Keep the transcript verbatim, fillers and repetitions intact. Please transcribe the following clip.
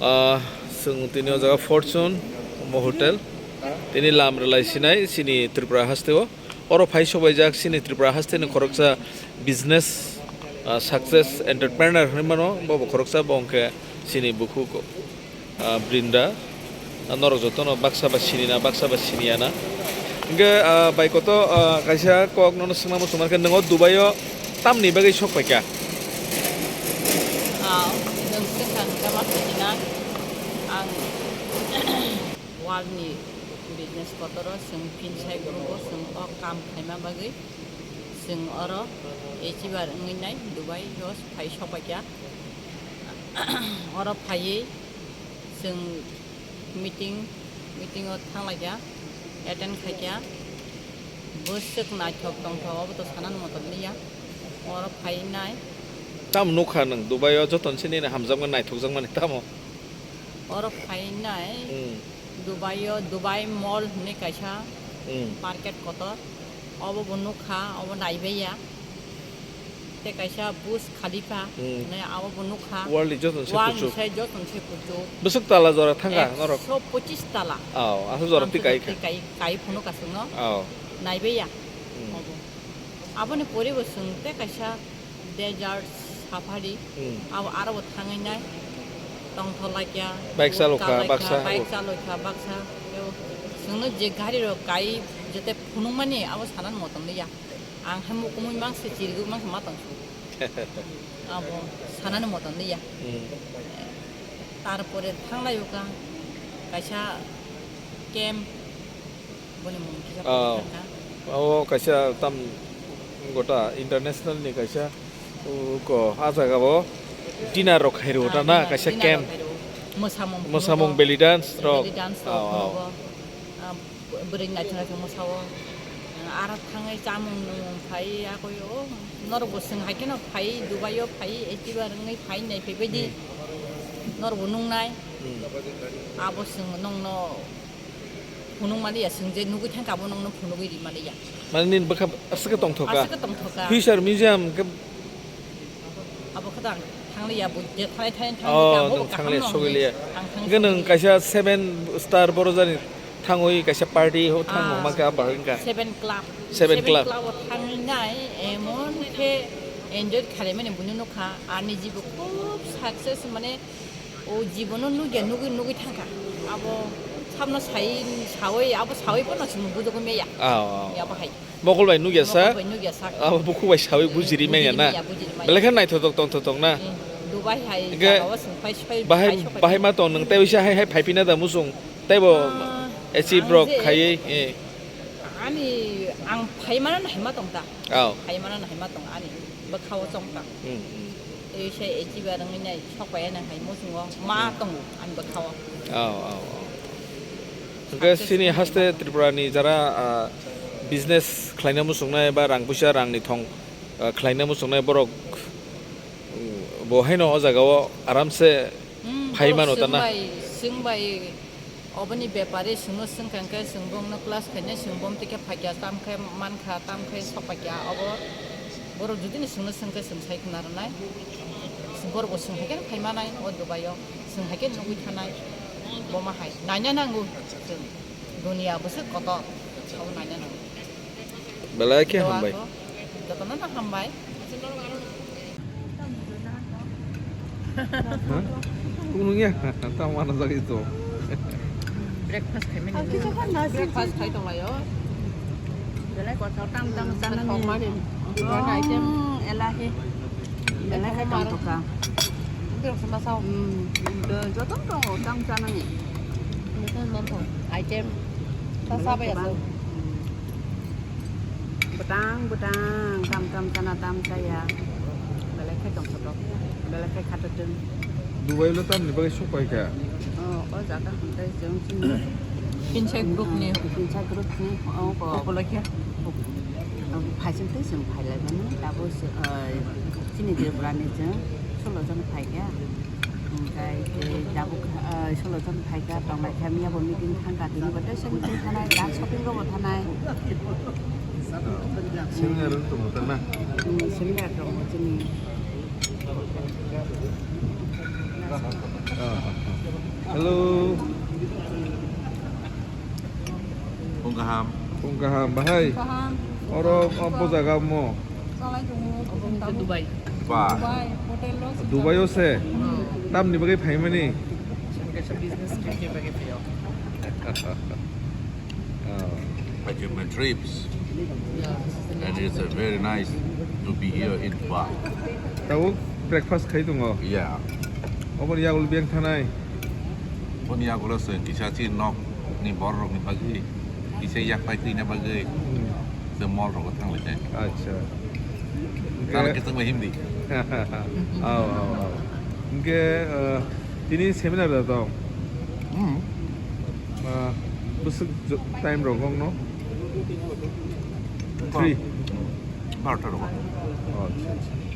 Ah, chwng tini o jaga Fortune omo hotel. Tini lam rwlai sinai chini Tripura haste o. Oro phai sobaijak chini Tripura haste ni khoroksa business, ah, success entrepreneur hinwi mano, bo bo khoroksa bo hwnkhe chini bukhuk, ah, Brinda. Ah, norok jotono baksa ba sinina, baksa ba siniyana. Hwnkhe, ah, bai koto, ah, kaisa kok nono swngna muchung mankhe, nwng o Dubai o tamni bagwi sok paikha? Ah, nwng swkang khe ma sinina, ang world ni business kotoro chwng phinsai group o chwng o kam khaima bagwi chwng oro achiever wngwi nai Dubai o phai sok paikha. Oro phaiwi chwng meeting, meeting o thanglaikha, attend khaikha. Bwswk naithok tongthok, obo to sanani motom liya. Oro phai nai. Tamo nukha nwng Dubai o joto se nini hamjakmani, naithokjakmani tamo? Oro phai nai. Hmm. Dubai o, Dubai Mall hinwi kaisa Hmm. market kotor. Obo bo nukha, obo naibaiya. Tei kaisa Burj Khalifa Hmm. hinwi abo bo nukha. World ni joto se World ni kuchuk. se joto se kuchuk. Bwswk tala jora thangkha norok? Ekso pochis tala. Oh, aswk jora Ang twi kaikha. twi kai, kai phunukha chwngno. Oh. Naibaiya. Hmm. Obo. Aboni pore bo chwng tei kaisa desert safari. Hmm. Abo aro bo thangwi nai. Tongthok laikha. Bike chalokha, Utka laikha, baksa. bike chalokha, baksa. Tei chwngno je gari rok kai jete phunukmani abo sanani motom liya. Ang hai mukumui mangse chirigwi mangse ma tongsu. Abo sanani motom liya. Hmm. Tarpore thanglai o ka kaisa camp, boni mung kisa Oh. phaikha. O kaisa tam gota international ni kaisa, uh, ko ah jaga o dinner rok khairwo ta na, Ah, kaisa dinner camp. rok khairwo. Mosamung Mosamung phunugo. belly dance rok. Belly dance rok Oh, oh. phunugo. Ah, bwrwi naithok naithok mwsao. Aro thangwi chamung nwng phai yakwi o. Norokbo chwng hai kheno phai Dubai o phai achiever wngwi phai nai phaibaidi. Hmm. Norokbo nungnai. Hmm. Abo chwng nongno phunuk maliya, chwng je nugwi thangkha abo nongno phunugwi ri maliya. Mane nini bwkha aswk khe tongthokha? Aswk khe tongthokha. Future museum khe Abo khe ang thangliya, bo je thanglai thanglai Oh, thanglai nwng thangliya, sogwi liya. Ang thang Hwnkhe nwng sogwi liya. kaisa seven star boro jani thangwi kaisa party ho thang Ah, homa khe abo hwnkha. Seven Club. Seven Seven Club. Club o thangnai emon khe enjoy khalaimani buino nukha. Ani jibo khub success mane o jibono nugya nugwi nugwi thangkha. Abo sabno sai sawi abo sawi pono chwng bujugwi meya. Ah, oh. Yabo hai. Mokol bai nukya sak. Mokol bai nukya sak. Abo bukhuk bai sawi bujiri manya na. Bujiri manya, bujiri manya. Belai khe naithotok tongthotok na. Hmm. Dubai hai Hwnkhe jagao chwng phai phai bahai, phai sopai bahai ma tong nwng tei bisa hai hai phaipina da muchung. Teibo Ah, achiever ang rok je khaiwi, eh. Ani ang phaimana nahima tong ta. Oh. Phaimana nahima tong ani bwkhao chong ta. Hmm, hmm. Tei se achiever wngwi nai sok pai nang hai muchungo ma Hmm. tongo ani bwkhao. Oh, oh, oh. Hwnkhe Success sini wngwi haste ma. Tripura ni jara, ah, business khlaina muchungnai ba rang puisa rang ni thong, ah, khlaina muchungnai borok, mm, bo haino o jaga o aram se Hmm, phai borok mano ta na. Chwng bai, chwng bai Oboni bepari chwngno swngkha hwnkhe, chwng bongno class khainai, chwng bom tikhe phaikya, tamkhe mankha, tamkhe sokpaikya, obo borok judini chwngno swngkhe chwng sai khna rwnai. Borokbo chwng haikhe phai manai o Dubai o, chwng haikhe nugwi thanai, bo ma hai naina nango chwng, duniya bwswk kotor, obo naina nango. Belai khe hambai. Jotono no hambai. Huh? Kung nung ya? Tamo ano jagwi to. Breakfast khai mani. Breakfast khai tong laio. Belai kotor tang tang chana ni. Thok mani. Item. Elahi. Belai khai tong toka. Joto tong tang chana ni. Item. Sa sa ba ya so. Bwtang bwtang, tam tam chana tam chaya. Belai khe tongthotok, belai khe khatotwng. Dubai lo tamni bagwi sok pai kha? Oh, o jaga hwnkhai chwng chini Pinsa group ni. Pinsa group ni, oh, ko. Okolo khe. Phaising tei chwng phailaimani, tabuk, eh, chini Tripura ni chwng solo jon phai kha. Hwnkhe tei tabuk, ah, solo jon phaikha, tonglai kha, miyabo meeting thangkha, tini bo tei se meeting thanai, dak shopping rogo thanai. Seminar wng tongo ta na? Hmm, seminar tongo chini. Hello. Phung kaham. Phung kaham, bahai. Kaham. Oro, o, bo jaga mo? Salai tongo. Dubai. Ba. Dubai, hotel lo. Dubai o se? Hmm. Tamni bagwi phaimani? Business trip ni bagwi phaio. Oh. I took my trips, and it's a very nice to be here in Dubai. Tabuk breakfast khai tongo? Yeah. Oboni yagulo biyang thanai? Boni yagulo se kisa chi nok ni bor rok ni bagwi, kisa yak pai twi na bagwi, hmm, se mall rogo thanglai thai. Acha. Nana kisa ma Hindi. Aw, aw, aw. Hingke, uh, tini seminar da tong? Hmm. Ah, bwswk jo-, time rok wng no? Three. Barota rok. Oh, acha, acha.